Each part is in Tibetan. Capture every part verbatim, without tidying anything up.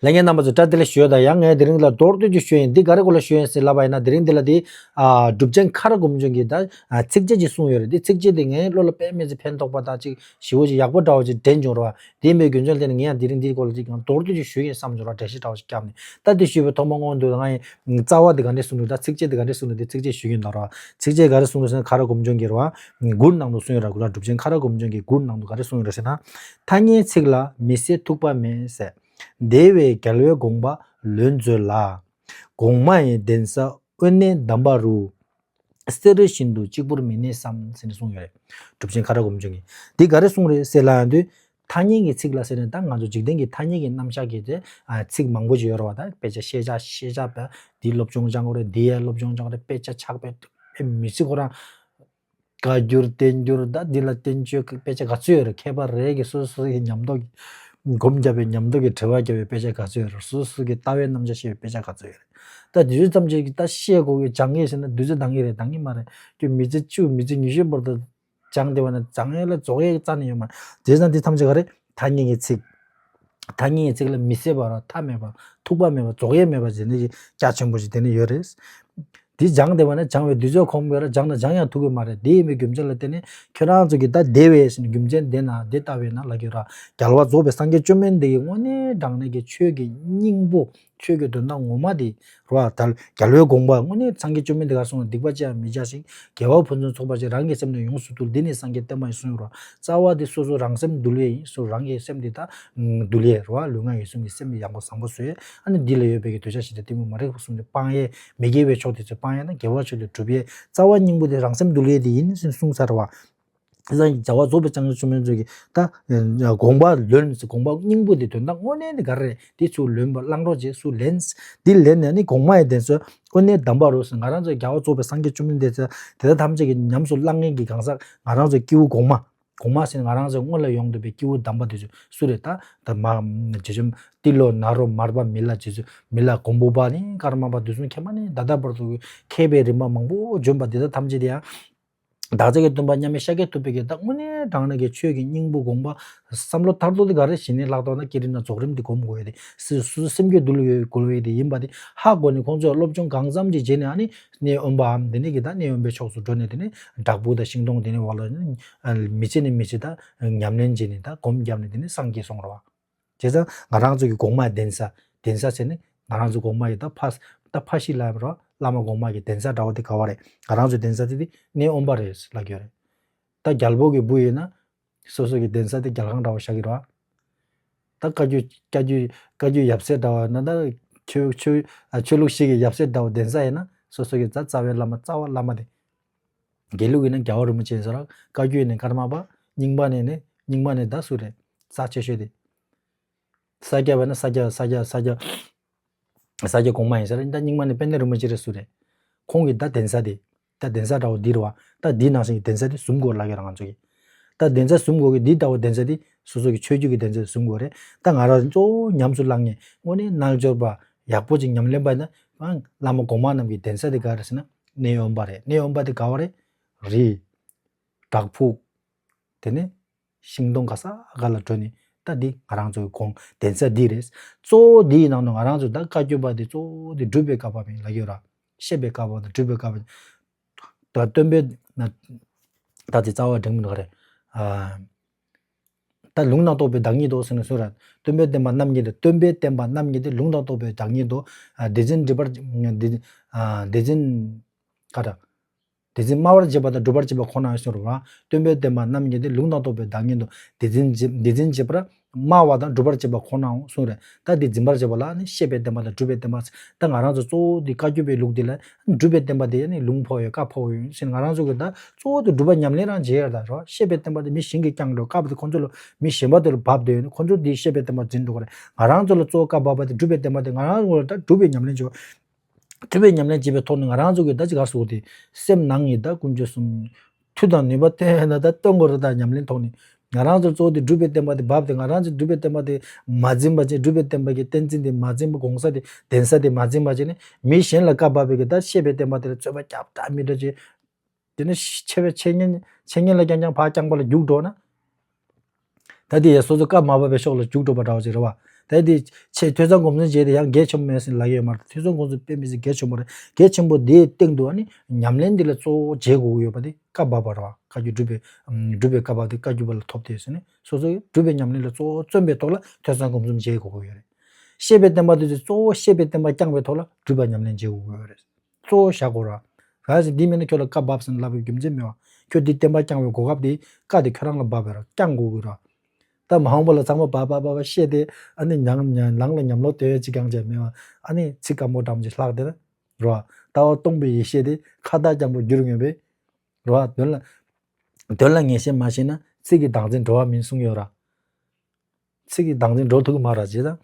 ལྷན་རྒྱས་རྣམ་པ་ཚོ་བཀྲ་ཤིས་བདེ་ལེགས་ཞུ་ཡ་དང་། ཡང་ངས་དེ་རིང་ལ་མདོར་བསྡུས་ཀྱི་ཞུ་ཡིན། འདི་ག་རེ་སྐོར་ལ་ཞུ་ཡིན་ཟེར་ལབ་པ་ཡིན་ན། དེ་རིང་འདི་ལ་དེ་ཨ་གྲུབ་ཆེན་ཁ་ར་སྒོམ་ཆུང་གིས་ད་ཨ་ཚིགས་བཅད་ཅིག་གསུངས་ཡོད་རེད། དེ་ཚིགས་བཅད་དེ་ངའི་བློ་ལ་དཔེ་མི་སྲིད་ཕན་ཐོགས་པ་དང་ཅིག་ཞེ་པོ་ཅིག་ཡག་པོ་འདྲ་བོ་ཅིག་དྲན་བྱུང་རེད་བ། དེ་ཡིན་པའི་རྒྱུ་མཚན་ལ་བརྟེན་ནས་ངས་ཡང་དེ་རིང་འདིའི་སྐོར་ལ་ཅིག་ཡང་མདོར་བསྡུས་ཅིག་ཞུ་ཡིན་བསམ་བྱུང་ར། འགྲེལ་བཤད་འདྲ་བོ་ཅིག་བརྒྱབ་ནས། ད་དེ་ཞུས་པའི་ཐོག་མ་སྔོན་དུ་ང་ཡི་རྩ་བ་དེ་ག་འདྲས་གསུངས་འདུག་ད་ཚིགས་བཅད་དེ་ག་འདྲས་གསུངས་འདུག་དེ་ཚིགས་བཅད་ཞུ་གི་ཡིན་ད་ར། ཚིགས་བཅད་ག་རེ་གསུངས་འདུག་ཟེར་ན། ཁ་ར་སྒོམ་ཆུང་གིས་རེད་བ། མགུར་ནང་དུ་གསུངས་ཡོད་ར། གུ་ར་གྲུབ་ཆེན་ཁ་ར་སྒོམ་ཆུང་གི་མགུར་ནང་དུ་ག་རེ་གསུངས་ཡོད་ར་ཟེར་ན། ཐ་སྙད་ཚིག་ལ་མི་གསལ་ཐུག་པ་མེད་ཟེར། དེ་བས་རྒྱལ་བའི་དགོངས་པ་ལོན་མཛོད་ལ། གོང་མ་ཡི་གདན་ས་དབེན་གནས་གདམས་པ་རུ། གསེར་བཞིན་དུ་གཅིག་པུར་མི་གནས་སམ་ཟེར་ནས་གསུངས་ཡོད་རེད། གྲུབ་ཆེན་ཁ་ར་སྒོམ་ཆུང་གིས་འདི་ག་རེ་གསུངས་རེད་ཟེར་ལབ་ཡོང་དུས། ཐ་སྙད་ཀྱི་ཚིག་ལ་ཟེར་ནས། ད་ང་ཚོ་འཇིག་རྟེན་གྱི་ཐ་སྙད་ཀྱི་རྣམ་གཞག་གི་དེ་ཨ་ཚིག་མང་པོ་ཅིག་ཡོད་རེད་བ། ད་དཔེ་ཆ་ཤེས་བྱ་ཤེས་བྱ་བ་འདིའི་སློབ་སྦྱོང་སྦྱང་དགོས་རེད། འདིའི་སློབ་སྦྱོང་སྦྱང་དགོས་རེད། དཔེ་ཆ་ཆགས་པའི་མི་ཚེ་ཁོ་རང་བཀའ་འགྱུར་བསྟན་འགྱུར་ད་འདི་ལ་བསྟན་བཅོས་དཔེ་ཆ་ག་ཚོད་ཡོད་རེད། མཁས་པ་རེ་གིས་སོ་སོ་གི་ཉམས་རྟོགས་ཀྱི་སྒོམ་བརྒྱབ་པའི་ཉམས་རྟོགས་ཀྱི་དྲི་བ་བརྒྱབ་པའི་དཔེ་ཆ་ག་ཚོད་ཡོད་རེད། སོ་སོ་གི་ལྟ་བའི་རྣམ་གཞག་བཤད་པའི་དཔེ་ཆ་ག་ཚོད་ཡོད་རེད། ད་དེ་ཚོ་ཙམ་ཅིག་གིས་ད་ཤེས་དགོས་ཀྱི་སྦྱང་གི་ཟེར་ན་དུས་ཚོད་འདང་གི་རེད། འདང་གི་མ་རེད། ཁྱོད་མི་ཚེ་བཅུ་མི་ཚེ་ཉི་ཤུའི་བར་དུ་སྦྱངས་བསྡད་པ་ན་སྦྱང་ཡས་ལ་རྫོགས་ཡས་རྩ་ནས་ཡོད་མ་རེད། དེ་ཙང་འདི་ཐམས་ཅད་ག་རེ། ཐ་སྙད་ཀྱི་ཚིག་ཐ་སྙད་ཀྱི་ཚིག་ལ་མི་གསལ་བ་ར་མཐའ་མེད་པ་ཐུག་པ་མེད་པ་རྫོགས་ཡས་མེད་པ་ཟེར་ནས་རྒྱ་ཆེན་པོ་ཞིག་དེ་ནས་ཡོད་རེད། དེ་སྦྱངས་བསྡད་པ་ན་སྦྱང་བའི་དུས་ཚོད་ཁོམ་གི་ར། སྦྱངས་ན་སྦྱང་ཡང་ཐུབ་ཀྱི་མ་རེད། དེ་ཡིན་པའི་རྒྱུ་མཚན་ལ་བརྟེན་ནས་ཁྱོད་རང་ཚོ་གིས་ད་དེ་བས་ཟེར་ནས་རྒྱུ་མཚན་དེ་ན་དེ་ལྟ་བས་ན་ལབ་ཀྱི་ཡོད་ར། རྒྱལ་བ་རྫོགས་པའི་སངས་རྒྱས་བཅོམ་ལྡན་འདས་ཀྱི་དངོས་གནས་དྲང་གནས་ཀྱི་ཆོས་ཀྱི་སྙིང་པོ། ཆོས་ཀྱི་དོན་དག་ངོ་མ་དེ་རེད་བ། ད་རྒྱལ་བའི་དགོངས་པ་དངོས་གནས་སངས་རྒྱས་བཅོམ་ལྡན་འདས་ག་གསུངས། སྡིག་པ་ཅི་ཡང་མི་བྱ་ཞིང་། དགེ་བ་ཕུན་སུམ་ཚོགས་པར་སྤྱད། རང་གི་སེམས་ནི་ཡོངས་སུ་འདུལ། འདི་ནི་སངས་རྒྱས་བསྟན་པ་ཡིན་གསུངས་ཡོད་རེད་བ། རྩ་བ་དེ་སོ་སོ་རང་སེམས་འདུལ་ཡས་ཡིན། སོ་རང་གི་སེམས་དེ་ད་འདུལ་ཡས་རེད་བ། ལུས་ངག་ཡིད་གསུམ་གྱི་སེམས་དེ་ཡག་པོ་བཟང་པོ་བཟོ་ཡས། ཨ་ནི་འདི་ལ་ཡོད་པའི་གི་འདོད་ཆགས་ཞེ་སྡང་གཏི་མུག་མ་རིག་པ་གསུམ་དེ་སྤང་ཡས། མི་དགེ་བའི་ཕྱོགས་དེ་ཚོ་སྤང་ཡས་ན་དགེ་བའི་ཕྱོགས་དེ་སྒྲུབ་ཡས། རྩ་བ་སྙིང་པོ་དེ་རང་སེམས་འདུལ་ཡས་དེ་ཡིན་ཟེར་གསུངས་ཚར་བ། དེ་ཙང་རྒྱལ་བ་རྫོགས་པའི་སངས་རྒྱས་བཅོམ་ལྡན་འདས་ཀྱིས་ད་དགོངས་པ་ལོན་ཟེར། དགོངས་པ་སྙིང་པོ་དེ་དོན་དག་དངོས་གནས་དེ་ག་རེ་རེད། དེ་ཚུར་ལོན་པ་བླང་རོགས་བྱེད། ཚུར་ལེན། འདི་ལེན་ནས་ནི་གོང་མ་ཡི་གདན་ས་དབེན་གནས་གདམས་པ་རུ་ཟེར། ང་རང་ཚོ་རྒྱལ་བ་རྫོགས་པའི་སངས་རྒྱས་བཅོམ་ལྡན་འདས་དེ་དག་ཐམས་ཅད་ཀྱི་ཉམས་སུ་བླང་མཁན་གྱི་གང་ཟག་ང་རང་ཚོའི་སྐྱེས་བུ་གོང་མ། གོང་མ་ཟེར་ང་རང་ཚོའི་སྔོན་ལ་ཡོང་བསྡད་པའི་སྐྱེས་བུ་དམ་པ་དེ་ཚོ་སུ་རེད། ད་ད་མ་རྗེ་བཙུན་ཏི་ལོ་ནཱ་རོ་མར་པ་མི་ལ། རྗེ་བཙུན་མི་ལ་མགོན་པོ་པ་ནས་ཀརྨ་པ་དེ་ཚོ་མཁས་པ་ནས་ད་ལྟ་བར་དུ་མཁས་པའི་རིམ་པ་མང་པོ་བྱོན་པ་དེ་དག་ཐམས་ཅད་དེ་ཡང་བདག་ཅག་གི་སྟོན་པ་མཉམ་མེད་ཤཱཀྱ་ཐུབ་པའི་གི་ད་དངོས་གནས་དྲང་གནས་ཀྱི་ཆོས་ཀྱི་སྙིང་པོ་དགོངས་པ་བསམ་བློ་མཐར་ཐུག་དེ་ག་རེ་ཞིག་ནས་ལྷག་ཐོག་ན་བསྐྱེད་རིམ་དང་རྫོགས་རིམ་དེ་སྒོམ་དགོས་ཡ་དེ། སོ་སོ་སེམས་རྒྱུད་འདུལ་བའི་དགོས་ཡ་དེ་ཡིན་པ་དེ་ཧ་གོ་ནས་ཁོང་ཚོས་སློབ་སྦྱོང་གང་འཚམ་ཅིག་བྱས་ནས། ཨ་ནི་གནས་དབེན་པའམ་དེ་ནས་གི་ད་གནས་དབེན་པའི་ཕྱོགས་སུ་འགྲོ་ནས། དེ་ནས་བྲག་ཕུག་དང་ཤིང་སྡོང་དེ་ནས་བར་ལ་ནི་མི་ཚེ་ནས་མི་ཚེ་ད་ཉམས་ལེན་བྱས་ནས་ད་སྒོམ་བརྒྱབ་ནས་དེ་ནས་སངས་རྒྱས་སོང་ར་བ། བྱས་ཙང་ང་རང་ཚོ་གི་གོང་མ་གདན་ས། གདན་ས་ཟེར་ནི་ང་རང་ཚོ་གོང་མ་ཡི་ད་ཕ་ད་ཕ་གཞིས་ལ་རོ། བླ་མ་གོང་མ་གི་གདན་ས་འདྲ་བོ་དེ་ག་བ་རེད། ང་རང་ཚོའི་གདན་ས་དེ་དེ་གནས་དབེན་པ་རེད་ལབ་ཀྱི་ཡོད་རེད། ད་རྒྱལ་པོ་གི་བུ་ཡིན་ན་སོ་སོ་གི་གདན་ས་དེ་རྒྱལ་ཁང་འདྲ་བོ་བཞག་གི་རེད་བ། ད་བཀའ་བརྒྱུད་བཀའ་བརྒྱུད་བཀའ་བརྒྱུད་ཡབ་སྲས་འདྲ་བ་ན། ད་ཆོས་ཆོས་ཨ་ཆོས་ལུགས་ཤིག་གི་ཡབ་སྲས་འདྲ་བོ་གདན་ས་ཡིན་ན་སོ་སོ་གི་ད་རྩ་བའི་བླ་མ། རྩ་བ་བླ་མ་དེ། དགེ་ལུགས་ཡིན་ན་རྒྱལ་བ་རིན་པོ་ཆེ་ཡིན་ས་ར། བཀའ་བརྒྱུད་ནས་ཀརྨ་པ། རྙིང་པ་ནས་ནི་རྙིང་པ་ནས་ད་སུ་རེད། རྩ་ཆེ་ཤོས་དེ། ས་སྐྱ་བས་ན་ས་སྐྱ་ས་སྐྱ་ས་སྐྱ་ས་སྐྱ་གོང་མ་ཡིན་ས་ར། ད་རྙིང་མ་ནས་དཔལ་ལྡན་རིན་པོ་ཆེ་རེད། སུ་རེད། ཁོང་གི་ད་གདན་ས་དེ། ད་གདན་ས་འདྲ་བོ་འདི་རེད་བ། ད་འདི་ནང་བཞིན་གྱི་གདན་ས་དེ་ཟུམ་དགོས་ལབ་ཀྱི་རེད་ང་ཚོ་གི། ད་གདན་ས་ཟུམ་དགོས་གི། འདི་ལྟ་བུ་གདན་ས་དེ་སོ་སོ་གི་ཆོས་བརྒྱུད་ཀྱི་གདན་ས་དེ་ཟུམ་དགོས་རེད། ད་ང་རང་གཙོ་བོ་ཉམས་སུ་བླང་མཁན་དངོས་གནས་རྣལ་འབྱོར་པ་ཡག་པོ་ཅིག་ཉམས་ལེན་པ་ཡིན་ན། བླ་མ་གོང་མ་རྣམས་ཀྱི་གདན་ས་དེ་ག་རེ་ཟེར་ན་གནས་དབེན་པ་རེད། གནས་དབེན་པ་དེ་ག་བ་རེད། རི། བྲག་ཕུག་དེ་ནས་ཤིང་སྡོང་ག་ས་ག་ལ་འགྲོ་ནས། ད་འདི་ང་རང་ཚོའི་གོང་གདན་ས་འདི་རེད། གཙོ་བོ་འདིའི་ནང་དུ་ང་རང་ཚོ་ད་བཀའ་བརྒྱུད་པ་དེ་གཙོ་བོ་དེ་སྒྲུབ་པའི་བཀའ་བབས་ཡིན་ལབ་ཡོད་ར། བཤད་པའི་བཀའ་བབས་དང་སྒྲུབ་པའི་བཀའ་བབས། ད་སྟོན་པའི་ན་ད་དེ་རྩ་བ་འགྲེང་མི་འདུག་ག་རེད། ཨ་ད་ལུང་དང་རྟོགས་པའི་བདག་ཉིད་དོ་ཟེར་ནས་གསུངས་ར། སྟོན་པའི་བསྟན་པ་རྣམ་གཉིས་དང་། སྟོན་པའི་བསྟན་པ་རྣམ་གཉིས་ཏེ། ལུང་དང་རྟོགས་པའི་བདག་ཉིད་དོ། ཨ་དེ་འཛིན་སྒྲིབ་པར་དེ་ཨ་དེ་འཛིན་ག་ར། དེ་འཛིན་སྨྲ་བར་བྱེད་པ་དང་སྒྲུབ་པར་བྱེད་པ་ཁོ་ན་ཡང་གསུངས་རུང་བ། སྟོན་པའི་བསྟན་པ་རྣམ་གཉིས་ཏེ། ལུང་དང་རྟོགས་པའི་བདག་ཉིད་དོ། དེ་འཛིན་བྱེད་དེ་འཛིན་བྱེད་པར་སྨྲ་བ་དང་སྒྲུབ་པར་བྱེད་པ་ཁོ་ནའོ་གསུངས་རེད། ད་འདི་འཛིན་པར་བྱེད་པ་ལ་ནི་བཤད་པའི་བསྟན་པ་དང་སྒྲུབ་པའི་བསྟན་པ། ད་ང་རང་ཚོ་གཙོ་བོ་འདི་བཀའ་བརྒྱུད་པའི་ལུགས་འདི་ལ་སྒྲུབ་པའི་བསྟན་པ་དེ་ནི་ལུང་ཕོག་ཡོད། བཀའ་ཕོག་ཡོད་ཟེར། ང་རང་ཚོ་གི་ད་གཙོ་བོ་དེ་སྒྲུབ་པ་ཉམས་ལེན་རང་བྱེད་ཡ་ད་རོ། བཤད་པའི་བསྟན་པ་དེ་མི་གཞན་གྱིས་བསྐྱངས་འགྲོ། བཀའ་དེ་ཁོང་ཚོ་ལ་མི་གཞན་པ་དེ་ལ་བབས་བསྡད་ཡོད་ནི་ཁོང་ཚོ་འདི་བཤད་པའི་བསྟན་པ་འཛིན་འགྲོ་གི་རེད། ང་རང་ཚོ་ལ་གཙོ་བོ་བཀའ་བབས་པ་དེ་སྒྲུབ་པའི་བསྟན་པ་དེ་ང་རང་ཚོ་ལ་ད་སྒྲུབ་པའི་ཉམས་ལེན་བྱེད། སྒྲུབ་པའི་ཉམས་ལེན་བྱེད་པའི་ཐོག་ནས་ང་རང་ཚོ་གི་ད་ཅི་ག་སོགས་དེ་སེམས་ནང་གི་ད་ཀུན་སྤྱོད་གསུམ། མཐུ་དང་ནུས་པ་བསྟན་ན་ད་སྟོན་དགོས་རེད། ད་ཉམས་ལེན་ཐོག་ནས་ང་རང་ཚོར་གཙོ་བོ་དེ་སྒྲུབ་པའི་བསྟན་པ་དེ་བབས་ཏེ། ང་རང་ཚོས་སྒྲུབ་པའི་བསྟན་པ་དེ་མ་འཛིན་པ་བྱས། སྒྲུབ་པའི་བསྟན་པ་གི་བསྟན་འཛིན་དེ་མ་འཛིན་པ། གོང་ས་དེ་གདན་ས་དེ་མ་འཛིན་པ་བྱས་ནས་མི་གཞན་ལ་བཀའ་བབས་པའི་གི་ད་བཤད་པའི་བསྟན་པ་དེ་ལ་རྩོད་པ་རྒྱབ་ད་མི་འདྲ་བྱས། དེ་ནས་འཆད་པའི་འཆད་ཉན་འཆད་ཉན་ལ་རྐྱང་རྐྱང་ཕར་རྐྱང་པ་ལ་རྒྱུགས་འགྲོ་ན། ད་དེ་ཡང་སོ་སོ་བཀའ་མ་བབས་པའི་ཕྱོགས་ལ་རྒྱུགས་འགྲོ་བ་འདྲ་བ་ཅིག་རེད་བ། ད་དེ་ཆེ་ཐོས་བསམ་སྒོམ་གསུམ་བྱས་ཏེ་ཡང་གལ་ཆེན་པོ་མེད་ཟེར་ལབ་ཡོད་མ་རེད། ཐོས་བསམ་སྒོམ་གསུམ་དཔེ་མི་སྲིད་གལ་ཆེན་པོ་རེད། གལ་ཆེན་པོ་དེའི་སྟེང་དུ་ཨ་ནི་ཉམས་ལེན་འདི་ལ་གཙོ་བོ་བྱེད་དགོས་ཀྱི་ཡོད་པ་དེ་བཀའ་བབས་པ་རེད་བ། བཀའ་བརྒྱུད་སྒྲུབ་པའི་སྒྲུབ་པའི་བཀའ་བབས་དེ་བཀའ་བརྒྱུད་པ་ལ་ཐོབ་སྟེ་ཟེར་ནས་སོ་སོའི་སྒྲུབ་པའི་ཉམས་ལེན་ལ་གཙོ་བོ་བརྩོན་པའི་ཐོག་ལ་ཐོས་བསམ་སྒོམ་གསུམ་བྱེད་དགོས་ཀྱི་ཡོད་རེད། བཤད་པའི་བསྟན་པ་དེ་ཚོ་གཙོ་བོ་བཤད་པའི་བསྟན་པ་བསྐྱངས་པའི་ཐོག་ལ་སྒྲུབ་པ་ཉམས་ལེན་བྱེད་དགོས་ཀྱི་ཡོད་རེད། གཙོ་བོ་བཞག་དགོས་ར། ག་ཟེར་འདི་མིན་ན་ཁྱོད་ལ་བཀའ་བབས་ཟེར་ལབ་པའི་རྒྱུ་མཚན་མེད་བ། ཁྱོད་འདི་བསྟན་པ་བསྐྱངས་པའི་གོ་སྐབས་དེ་བཀའ་དེ་ཁྱོད་རང་ལ་བབས་པའི་ར་བསྐྱང་དགོས་ཀྱི་ར། ད་མ་འོངས་པ་ལ་ཚང་མ་བབས་བབས་བབས་བཤད་དེ་ཨ་ནི་ཉང་ཉང་ལང་ལ་ཉམས་ལོག་དེ་ཅི་གང་བྱས་མེད་བ། ཨ་ནི་ཚིག་སྐམ་པོ་འགྲམ་ཅིག་ལྷག་དེ་ན་ར། ལྟ་བ་སྟོང་པའི་ཡེ་ཤེས་དེ་ཁ་བཏགས་རྐྱང་པ་རྒྱུར་ངེས་པས་ར། དོན་ལ་དོན་ལ་ངེས་ཤེས་མ་ཤེས་ན་ཚིག་གི་བདག་འཛིན་འགྲོ་བ་མིན་གསུངས་ཡོད་ར། ཚིག་གི་བདག་འཛིན་འགྲོ་ཐུབ་ཀྱི་མ་རེད་ཅེས་དང་།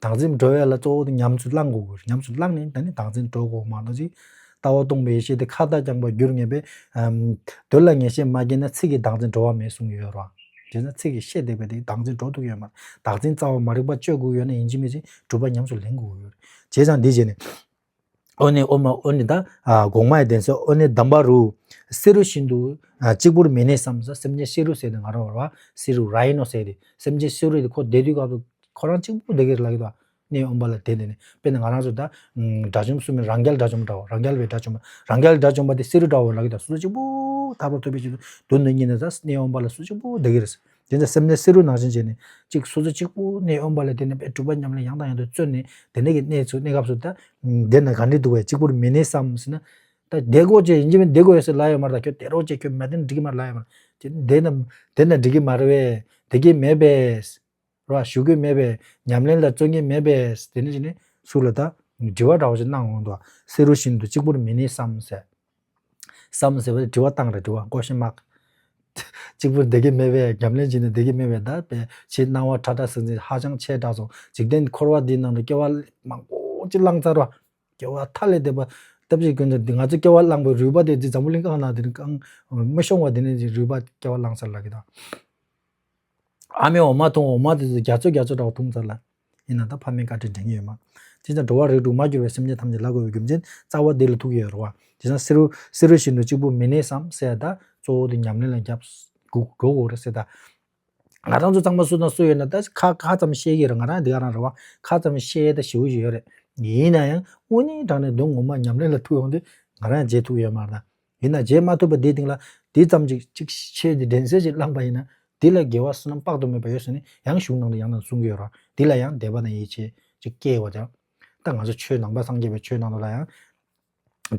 བདག་འཛིན་འགྲོ་བའི་ལ་གཙོ་བོ་དེ་ཉམས་སུ་བླང་དགོས་དགོས། ཉམས་སུ་བླངས་ནས་ད་ནི་བདག་འཛིན་འགྲོ་དགོས་མ་གཏོགས་ཅིག་ལྟ་བ་སྟོང་པའི་ཡེ་ཤེས་དེ་ཁ་བཏགས་རྐྱང་པ་རྒྱུར་ངེས་པས། ཨམ། དོན་ལ་ངེས་ཤེས་མ་སྐྱེས་ན་ཚིག་གི་བདག་འཛིན་འགྲོ་བ་མེད་གསུངས་ཡོད་རེད་བ། དེས་ན་ཚིག་གི་ཤེས་བསྡད་པ་དེ་བདག་འཛིན་འགྲོ་ཐུབ་ཡོད་མ་རེད། བདག་འཛིན་རྩ་བ་མ་རིག་པ་གཅོད་དགོས་ཡོད་ན་ཡིན་གཅིག་མིན་གཅིག་སྒྲུབ་པ་ཉམས་སུ་ལེན་དགོས་ཡོད་རེད། བྱས་ཙང་འདི་བྱས་ནས། ཨོ་ནི་ཨོ་མ་ཨོ་ནི་ད་ཨ་གོང་མའི་གདན་སའི་ཨོ་ནི་དམ་པ་རུ། བསེ་རུ་བཞིན་དུ་ཨ་གཅིག་པུར་མི་གནས་སམ་ཟེར། སེམས་ཅན་བསེ་རུ་ཟེར་ཏེ་ང་རང་བར་བ་བསེ་རུ་ར་ཡིན་ནོ་ཟེར་ཏེ་སེམས་ཅན་བསེ་རུ་དེ་ཁོ་བསྡད་དུས་སྐབས་སུ་ཁོ་རང་གཅིག་པུ་བསྡད་ཀྱི་རེད་ལབ་ཀྱི་འདུག་གནས་དབེན་པ་ལ་བསྡད་དེ་ནས་དཔེར་ན་ང་རང་ཚོ་ད་དགྲ་བཅོམ་གསུམ་མིན་རང་རྒྱལ་དགྲ་བཅོམ་འདྲ་བོ་རང་རྒྱལ་བའི་དགྲ་བཅོམ་པ་རང་རྒྱལ་དགྲ་བཅོམ་པ་དེ་བསེ་རུ་འདྲ་བོ་ལབ་ཀྱི་འདུག་སོ་སོ་གཅིག་པུ་ཐར་པ་ཐོབ་པའི་ཆེད་དུ་མདུན་དུ་གཉིད་ནས་ད་གནས་དབེན་པ་ལ་སུ་གཅིག་པུ་བསྡད་ཀྱི་རེད། དེ་ཚོ་སེམས་ནི་བསེ་རུ་ནང་བཞིན་བྱས་ནས་གཅིག་སོ་སོ་གཅིག་པུ་གནས་དབེན་པ་ལ་དེ་ནས་དཔེ་སྒྲུབ་པ་ཉམས་ལེན་ཡང་དང་ཡང་དུ་བརྩོན་ནས་དེ་ནས་ཀྱི་གནས་ཚུལ་གནས་སྐབས་སུ་ད་བསྡད་ན་ག་འདྲ་འདུག་བས་གཅིག་པུར་མི་གནས་སམ་ཟེར་ན། ད་བསྡད་དགོས་ཅེས་ཡིན་གཅིག་མིན་བསྡད་དགོས་ཡོད་ཟེར་ལབ་ཡོད་མ་རེད། ད་ཁྱོད་བསྡད་རོགས་ཅེས་ཁྱོད་མ་བསྡད་ན་འགྲིག་གི་མ་རེད་ལབ་ཡོད་མ་རེད། བསྡད་ན་བསྡད་ན་འགྲིག་གི་མ་རེད་བས་བསྡད་ཀྱི་མེད་པས། ར་ཞུ་གི་མེད་པས་ཉམས་ལེན་ལ་བརྩོན་གྱི་མེད་པས་དེ་ནས་ཅི་ནས་སུ་ལ་ད་དྲི་བ་འདྲ་བོ་ཅིག་གནང་འོང་དུ་བསེ་རུ་བཞིན་དུ་གཅིག་པུར་མི་གནས་སམ་ཟེར། སམ་ཟེར་བ་དེ་དྲི་བ་བཏང་རེད། དྲི་བ་ཀོ་ཤན་མཱག་གཅིག་པུར་བསྡད་ཀྱི་མེད་པས་ཉམས་ལེན་བྱས་ནས་བསྡད་ཀྱི་མེད་པས་ད་པས་ཕྱི་སྣང་བ་ཁྲ་ཁྲ་ཟིང་ཟིང་ཧ་ཅང་ཆེ་དྲགས་སོང་། འཇིག་རྟེན་འཁོར་བ་འདིའི་ནང་དུ་སྐྱེ་བ་མང་པོ་ཅིག་བླངས་ཚར་བ། སྐྱེ་བ་མཐའ་ལས་འདས་པ་སྟབས་ཅིག་ཀུན་ཏུ་འདི་ང་ཚོ་སྐྱེ་བ་བླངས་པའི་རུས་པ་དེ་འདི་འཛམ་བུ་གླིང་གང་ན་འདི་ནི་གང་མི་ཤོང་བ་འདི་ནི་འདི་རུས་པ་སྐྱེ་བ་བླངས་ཚར་ལབ་ཀྱི་དང་། ཨ་མའི་འོ་མ་འཐུང་འོ་མ་དེ་ཚོ་རྒྱ་མཚོ་རྒྱ་མཚོ་འདྲ་བོ་འཐུང་ཚར་ལ། ཡིན་ན་ད་ཕ་མའི་བཀའ་དྲིན་དྲན་གྱི་ཡོད་མ། དེ་ཚོ་འགྲོ་བ་རིགས་དྲུག་མར་གྱུར་པའི་སེམས་ཅན་ཐམས་ཅད་ལ་དགོས་པའི་རྒྱུ་མཚན་རྩ་བ་འདི་ལ་ཐུག་ཡོད་རེད་བ། དེ་ཚོ་བསེ་རུ་བསེ་རུ་བཞིན་དུ་གཅིག་པུ་མི་གནས་སམ་ཟེར་ཡ་ད་གཙོ་བོ་དེ་ཉམས་ལེན་ལ་རྒྱབ་དགོས་དགོས་རེད་ཟེར་ད། ང་རང་ཚོ་ཚང་མ་སུ་དང་སུ་ཡོད་ན་ད་ཁ་ཁ་ཙམ་བཤད་ཀྱི་རེད། ང་རང་འདི་ག་རང་རེད་བ། ཁ་ཙམ་བཤད་ད་ཞེ་པོ་ཞིག་ཡོད་རེད། ཡིན་ན་ཡང་དངོས་གནས་དྲང་གནས་དོན་ངོ་མ་ཉམས་ལེན་ལ་ཐུག་ཡོང་དུས་ང་རང་བརྗེད་ཐུབ་ཡོད་མ་རེད་ད། ཡིན་ན་བརྗེད་མ་ཐུབ་པ་འདིའི་སྟེང་ལ་འདི་ཙམ་ཅིག་ཅིག་ཆོས་འདི་འགྲན་སེལ་ཅིག་བླངས་པ་ཡིན་ན་འདི་ལ་དགེ་བ་བསོད་ནམས་དཔག་ཏུ་མེད་པ་ཡོད་ཟེར་ནས་ཡང་གཞུང་ནང་དུ་ཡང་དང་གསུང་གི་ཡོད་རེད། འདི་ལ་ཡང་དད་པ་དང་ཡིད་ཆེས་ཅིག་སྐྱེ་བ་དང་། ད་ང་ཚོ་ཆོས་ནང་པ་སངས་རྒྱས་པའི་ཆོས་ནང་དུ་ལ་ཡང་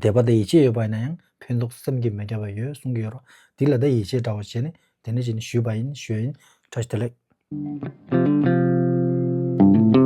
དད་པ་དང་ཡིད་ཆེས་ཡོད་པ་ཡིན་ན་ཡང་ཕན་ཐོགས་བསམ་གྱིས་མི་ཁྱབ་པ་ཡོད་གསུང་གི་ཡོད་རེད། འདི་ལ་ད་ཡིད་ཆེས་འདྲ་བོ་བྱས་ནས་དེ་ནས་བྱས་ནས་ཞུས་པ་ཡིན། ཞུས་ཡིན། བཀྲ་ཤིས་བདེ་ལེགས།